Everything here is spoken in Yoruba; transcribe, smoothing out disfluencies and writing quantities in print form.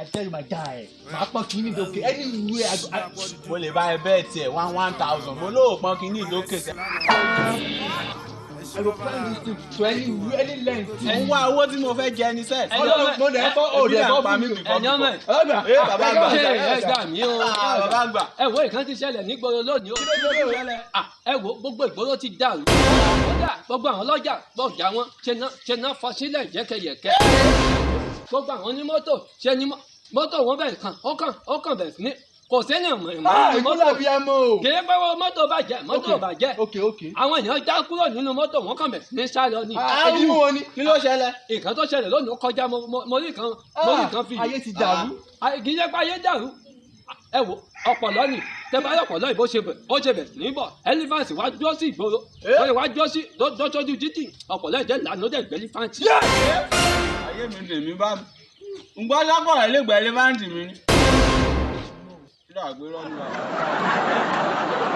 I tell you, my guy, màá pọ́n kínní dókè anywhere I go. Mo lè bá ẹ bẹ́ẹ̀ tiẹ̀ one one thousand, mo lóò pọ́n kínní ìdókè sẹ́. I go plan this thing to anywhere, any length. Mo ń wá owó tí mo fẹ́ jẹ ní sẹ́ẹ̀. Ọlọ́run mo dẹ̀ fọ́ ò dẹ̀ fọ́ pa mí fún mi. bìfọ́ Ẹ̀yin ọmọ ẹ̀. Ọlọ́gbà. Ẹ bàbá àgbà. Ṣé ẹ gbà mí o? Ah, bàbá àgbà. Ẹ wo, ìkan ti ṣẹlẹ̀ nígboro lónìí o. Ah, ẹ wo, gbogbo ìgboro ti dàrú. Kódà gbogbo àwọn ọlọ́jà gbọ̀jà wọn ṣe ná fọ sílẹ̀ yẹ́kẹyẹ̀kẹ́. Gbogbo àwọn onímọ́tò ṣe ni mọ́tò wọn bẹ̀rẹ̀ kan ó kàn bẹ̀rẹ̀ sí ní kò sẹ́ni ìmọ̀ ìmọ̀ Ah, nínú ìkúlẹ̀ mọ́tò. abiyamọ o. Kì í pé wọ́n mọ́tò bàjẹ́, mọ́tò bàjẹ́. Okay. Àwọn èèyàn já kúrò nínú mọ́tò, wọn kàn bẹ̀rẹ̀ sí ní sá lọ ni. Ah, ẹbí mú wọn ni. Kí ló ṣẹlẹ̀? Nǹkan tó ṣẹlẹ̀ lónìí ó kọjá, mo rí kan fi. Ayé ti dàrú. Ah, kì í ṣe pé ayé dàrú. Ẹ wo, ọ̀pọ̀lọ́ ni tẹ bá rí ọ̀pọ̀lọ́ yìí, bó ṣe bẹ̀ ní bọ̀, elephant wá dúró sí ìgboro, ó lè wá dúró sí lọ́sọ́jú títì. Ọ̀pọ̀lọ́ ìjẹ́ ìlànà ó dẹ̀ gbé elephant. Ayé mi tèmi bá mi. Ǹgbọ́n sápọ̀ rẹ̀ lè gba elephant mi ni. Kí ló àgbérọ́ ní bàbá?